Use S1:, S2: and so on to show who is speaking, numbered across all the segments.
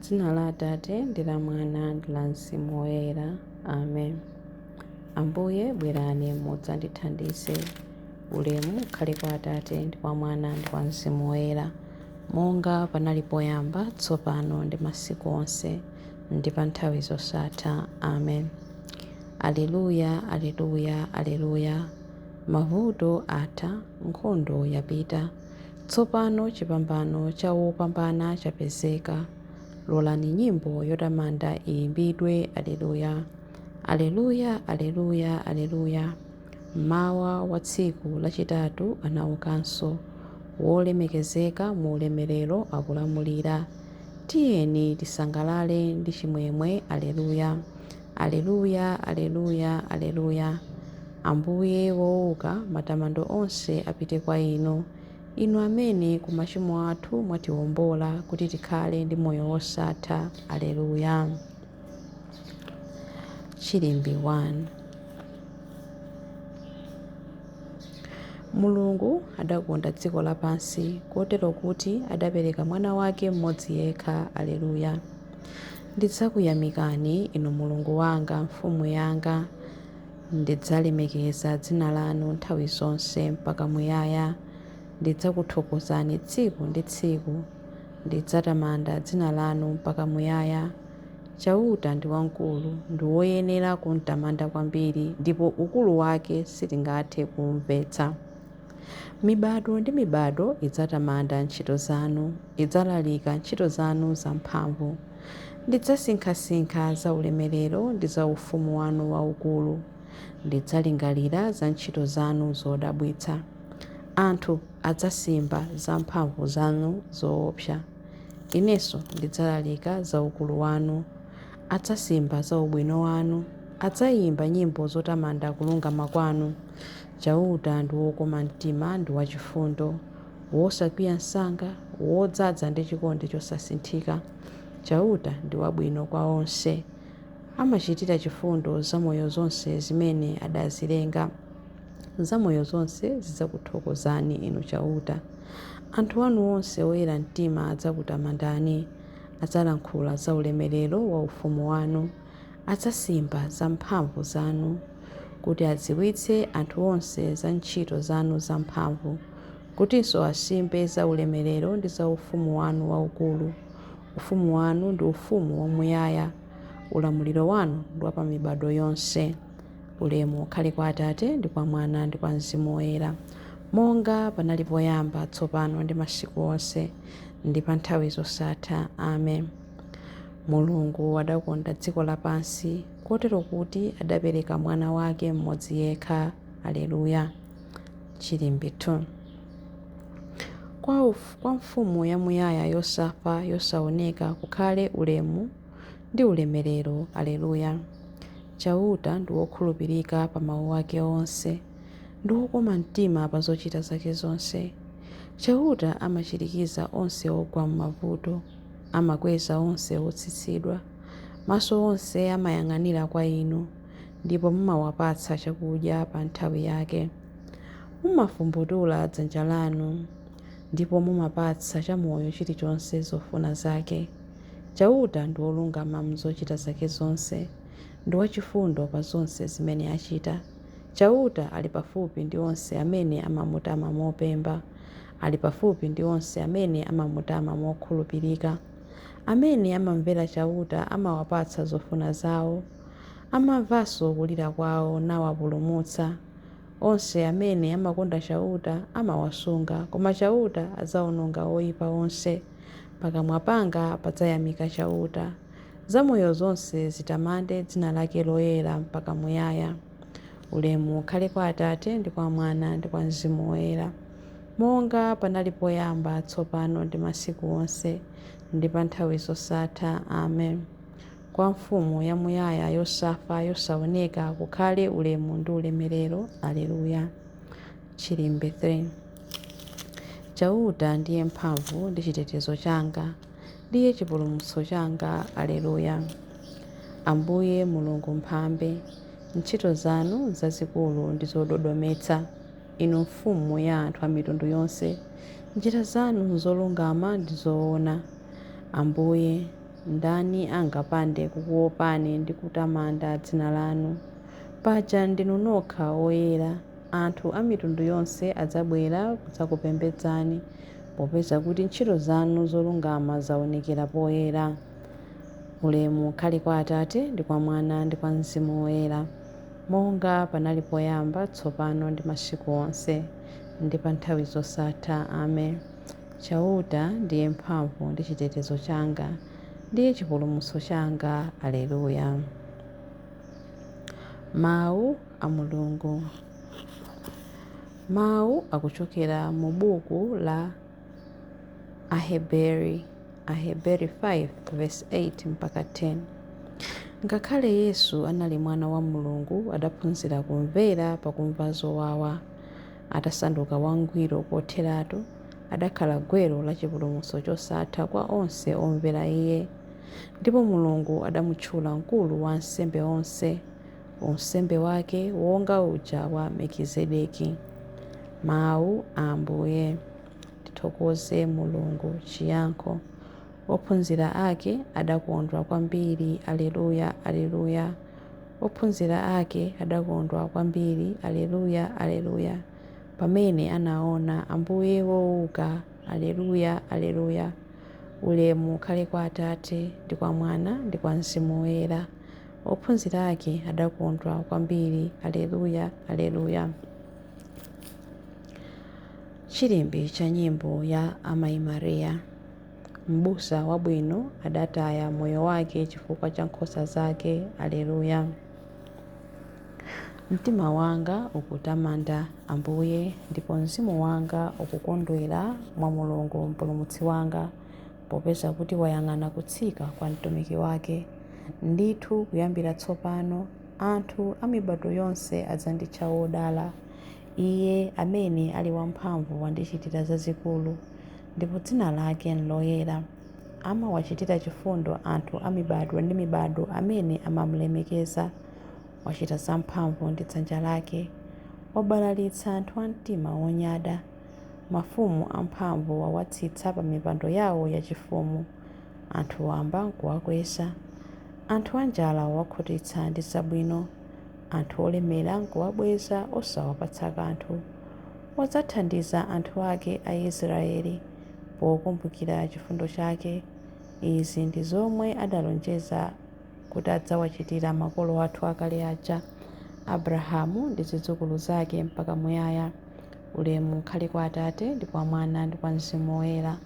S1: M'dzina la Atate, ndi la Mwana, ndi la Mzimu Woyera. Amen. Ambuye, bwerani mudzandithandize. Ulemu ukhale kwa Atate, ndi kwa Mwana, ndi kwa Mzimu Woyera, monga panali poyamba, tsopano ndi masiku onse, ndi pa nthawi zosatha. Amen. Aleluya, aleluya, aleluya. Mavuto atha, nkhondo yapita. Tsopano chipambano cha wopambana chapezeka. Lolani nyimbo yotamanda iyimbidwe, Aleluya. Aleluya, aleluya, aleluya. Mmawa wa tsiku lachitatu anaukanso, wolemekezeka mu ulemerero akulamulira. Tiyeni tisangalale ndi chimwemwe, Aleluya. Aleluya, aleluya, aleluya. Ambuye wouka, matamando onse apite kwa inu. Inu amene ku machimo athu mwatiwombola kuti tikhale ndi moyo wosatha. Aleluya. Chilimbi 1. Mulungu adakonda dziko lapansi kotero kuti adapereka mwana wake mmodzi yekha. Aleluya. Ndidzakuyamikani, inu Mulungu wanga, mfumu yanga. Ndidzalemekeza dzina lanu nthawi zonse mpaka muyaya. Ndidzakuthokozani tsiku ndi tsiku. Ndidzatamanda dzina lanu mpaka muyaya. Chauta ndi wamkulu, ndi woyenera kumtamanda kwambiri, ndipo ukulu wake sitingathe kuumvetsa. Mibadwo ndi mibadwo idzatamanda ntchito zanu, idzalalika ntchito zanu zamphamvu. Ndidzasinkhasinkha za ulemerero ndi za ufumu wanu waukulu. Ndidzalingalira za ntchito zanu zodabwitsa. Anthu adzasimba za mphamvu zanu zoopsa. Inenso ndidzalalika za ukulu wanu. Adzasimba za ubwino wanu. Adzayimba nyimbo zotamanda kulungama kwanu. Chauta ndi wokoma mtima ndi wachifundo, wosakwiya msanga, wodzaza ndi chikondi chosasinthika. Chauta ndi wabwino kwa onse. Amachitira chifundo zamoyo zonse zimene adazilenga. Zamoyo zonse zidzakuthokozani, inu Chauta. Anthu anu onse oyera mtima adzakutamandani. Adzalankhula za ulemerero wa ufumu wanu. Adzasimba za mphamvu zanu, kuti adziwitse anthu onse za ntchito zanu zamphamvu, kutinso asimbe za ulemerero ndi za ufumu wanu waukulu. Ufumu wanu ndi ufumu wamuyaya, ulamuliro wanu ndi wa pa mibadwo yonse. Ulemu ukhale kwa Atate, ndi kwa Mwana, ndi kwa Mzimu Woyera, monga panali poyamba, tsopano ndi masiku onse, ndi pa nthawi zosatha. Amen. Mulungu adakonda dziko lapansi kotero kuti adapereka mwana wake mmodzi yekha. Aleluya. Chilimbi 2. Kwa mfumu yamuyaya yosafa yosaoneka kukhale ulemu ndi ulemerero. Aleluya. Chauta ndi wokhulupirika pa mawu ake onse, ndi wokoma mtima pa zochita zake zonse. Chauta amachirikiza onse ogwa m'mavuto, amakweza onse otsitsidwa. Maso onse amayang'anira kwa inu, ndipo mumawapatsa chakudya pa nthawi yake. Mumafumbulutsa dzanja lanu, ndipo mumapatsa chamoyo chilichonse zofuna zake. Chauta ndi wolungama m'zochita zake zonse, ndi wachifundo pa zonse zimene achita. Chauta ali pafupi ndi onse amene amamutama mopemba, ali pafupi ndi onse amene amamutama mokhulupirika. Amene amamvera Chauta amawapatsa zofuna zawo, amamvanso kulira kwawo nawapulumutsa. Onse amene amakonda Chauta amawasunga, koma Chauta adzawononga oyipa onse. Pakamwa panga padzayamika Chauta. Zamoyo zonse zitamande dzina lake loyera mpaka muyaya. Ulemu ukhale kwa Atate, ndi kwa Mwana, ndi kwa Mzimu Woyera, monga panali poyamba, tsopano ndi masiku onse, ndi pa nthawi zosatha. Amen. Kwa mfumu yamuyaya yosafa yosaoneka kukhale ulemu ndi ulemerero. Aleluya. Chilimbi 3. Chauta ndiye mphamvu ndi chitetezo changa, ndiye chipulumutso changa. Aleluya. Ambuye Mulungu Mphambe, ntchito zanu nzazikulu ndi zododometsa, inu mfumu ya anthu a mitundu yonse. Njira zanu nzolungama ndi zoona. Ambuye, Ndani angapande kukuopani ndi kutamanda dzina lanu? Paja ndinu nokha woyera. Anthu a mitundu yonse adzabwera kudzakupembedzani, popeza kuti ntchito zanu zolungama zaonekera poyera. Ulemu ukhale kwa Atate ndi kwa Mwana ndi kwa Mzimu Woyera, monga panali poyamba, tsopano ndi masiku onse, ndi pa nthawi zosatha. Amen. Chauta ndiye mphamvu ndi chitetezo changa, ndiye chipulumutso changa. Aleluya. Mawu a Mulungu. Mawu akuchokera mu buku la Aheberi, Aheberi 5 verse 8 mpaka 10. Ngakhale Yesu anali mwana wa Mulungu, adaphunzira kumvera pakumva zowawa. Atasanduka wangwiro kotheratu, adakhala gwero la chipulumutso chosatha kwa onse omvera Iye. Ndipo Mulungu adamutchula mkulu wa ansembe onse, unsembe wake wonga uja wa Melkizedeki. Mawu a Ambuye. Tithokoze Mulungu. Chiyankho. Ophunzira ake adakondwa kwambiri. Aleluya, aleluya. Ophunzira ake adakondwa kwambiri. Aleluya, aleluya. Pamene anaona Ambuye wouka. Aleluya, aleluya. Ulemu ukhale kwa Atate ndi kwa Mwana ndi kwa Mzimu Woyera. Ophunzira ake adakondwa kwambiri. Aleluya, aleluya. Chilimbi cha nyimbo ya Amayi Mariya. M'busa wabwino adataya moyo wake chifukwa cha nkhosa zake. Aleluya. Mtima wanga ukutamanda Ambuye, ndipo mzimu wanga ukukondwera mwa Mulungu Mpulumutsi wanga, popeza kuti wayang'ana kutsika kwa mtumiki wake. Ndithu kuyambira tsopano anthu a mibado yonse adzanditcha wodala. Iye amene ali wamphamvu wandichitira zazikulu, ndipo dzina lake nloyera. Amawachitira chifundo anthu a mibado ndi mibado amene amamulemekeza. Wachita zamphamvu ndi dzanja lake, wabalalitsa anthu a mtima wonyada. Mafumu amphamvu wawatsitsa pa mipando yawo yachifumu, anthu wamba nkuwakweza. Anthu anjala wawakhutitsa ndi zabwino, anthu olemera nkuwabweza osawapatsa kanthu. Wadzathandiza anthu ake a Israeli pokumbukira chifundo chake. Izi ndi zomwe adalonjeza kuti adzawachitira makolo athu akale aja, Abrahamu ndi zidzukulu zake mpaka muyaya. Ulemu ukhale kwa Atate ndi kwa Mwana ndi kwa Mzimu Woyera,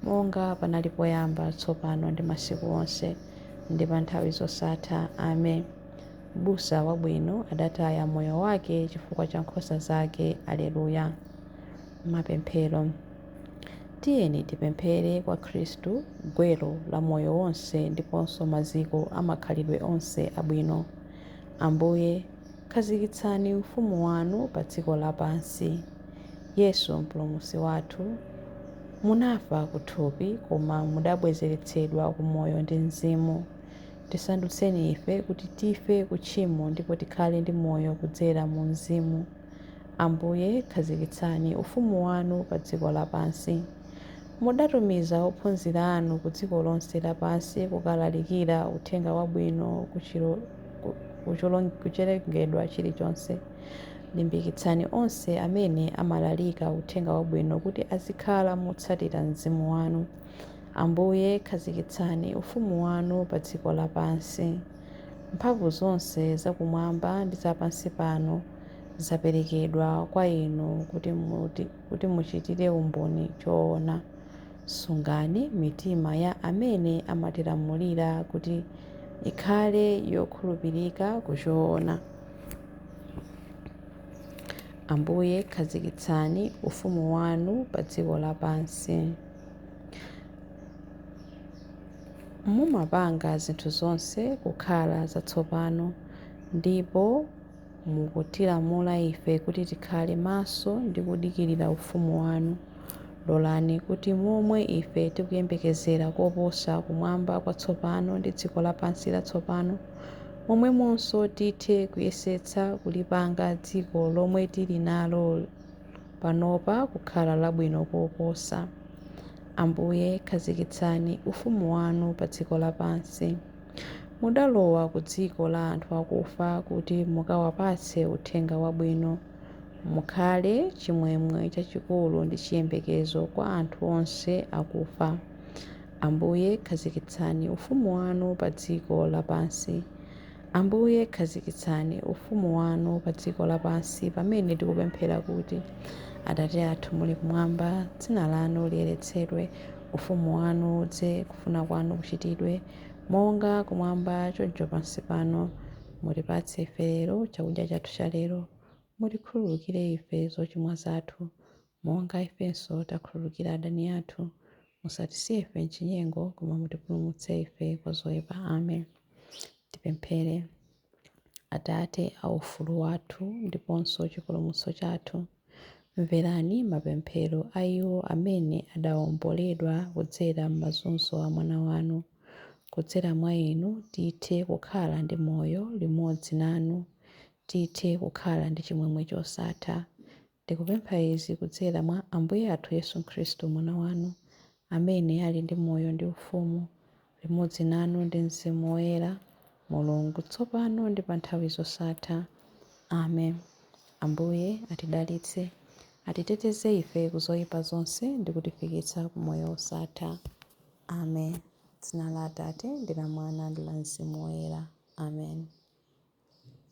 S1: monga panali poyamba, tsopano ndi masiku onse, ndi pa nthawi zosatha. Amen. M'busa wabwino adataya moyo wake chifukwa cha nkhosa zake. Aleluya. Mapemphero. Tiyeni tipemphere kwa Khristu, gwero la moyo wonse ndiponso maziko a makhalidwe onse abwino. Ambuye, khazikitsani ufumu wanu pa dziko lapansi. Yesu Mpulumutsi wathu, munafa kuthupi koma mudabwezeretsedwa ku moyo ndi Mzimu. Tisandutseni ife kuti tife ku tchimo ndipo tikhale ndi moyo kudzera mu Mzimu. Ambuye, khazikitsani ufumu wanu pa dziko lapansi. Mudatumiza ophunzira anu ku dziko lonse lapansi kukalalikira uthenga wabwino kuchilengedwe chilichonse. Limbikitsani onse amene amalalika uthenga wabwino kuti azikhala motsatira Mzimu wanu. Ambuye, khazikitsani ufumu wanu pa dziko lapansi. Mphamvu zonse zakumwamba ndi zapansi pano zaperekedwa kwa inu kuti muchitire umboni choona. Sungani mitima ya amene amatilamulira kuti ikhale yokhulupirika ku choona. Ambuye, khazikitsani ufumu wanu pa dziko lapansi. Mumapanga zinthu zonse kukhala zatsopano, ndipo mukutilamula ife kuti tikhale maso ndi kudikirira ufumu wanu. Lolani kuti momwe ife tikuyembekezera koposa kumwamba kwatsopano ndi dziko lapansi latsopano, momwemonso tithe kuyesetsa kulipanga dziko lomwe tili nalo panopa kukhala labwino koposa. Ambuye khazikitsani ufumu wanu pa dziko lapansi. Mudalowa ku dziko la anthu akufa kuti mukawapatse uthenga wabwino. Mukhale chimwemwe chachikulu ndi chiyembekezo kwa anthu onse akufa. Ambuye khazikitsani ufumu wanu pa dziko lapansi. Ambuye khazikitsani ufumu wanu pa dziko lapansi pamene tikupemphera kuti Atate athu muli kumwamba, dzina lanu liyeretsedwe, ufumu wanu udze, kufuna kwanu kuchitidwe, monga kumwamba choncho pansi pano. Mutipatse ife lero chakudya chathu cha lero. Mutikhululukire ife zochimwa zathu, monga ifenso takhululukira adani athu. Musatisiye ife mchinyengo, koma mutipulumutse ife kwa zoyipa. Amen. Tipemphere. Atate a ufulu wathu ndiponso chipulumutso chathu, mverani mapemphero a iwo amene adawomboledwa kudzera m'mazunzo a mwana wanu. Kudzera mwa inu tithe kukhala ndi moyo limodzi nanu, tithe kukhala ndi chimwemwe chosatha. Ndikupempha izi kudzera mwa Ambuye athu Yesu Khristu mwana wanu, amene ali ndi moyo ndi ufumu, limodzi nanu ndi Mzimu Woyera, Mulungu tsopano ndi pa nthawi zosatha. Amen. Ambuye atidalitse, atiteteze ife ku zoyipa zonse ndi kutifikitsa ku moyo wosatha. Amen. Dzina la Atate ndi la Mwana ndi la Mzimu Woyera. Amen.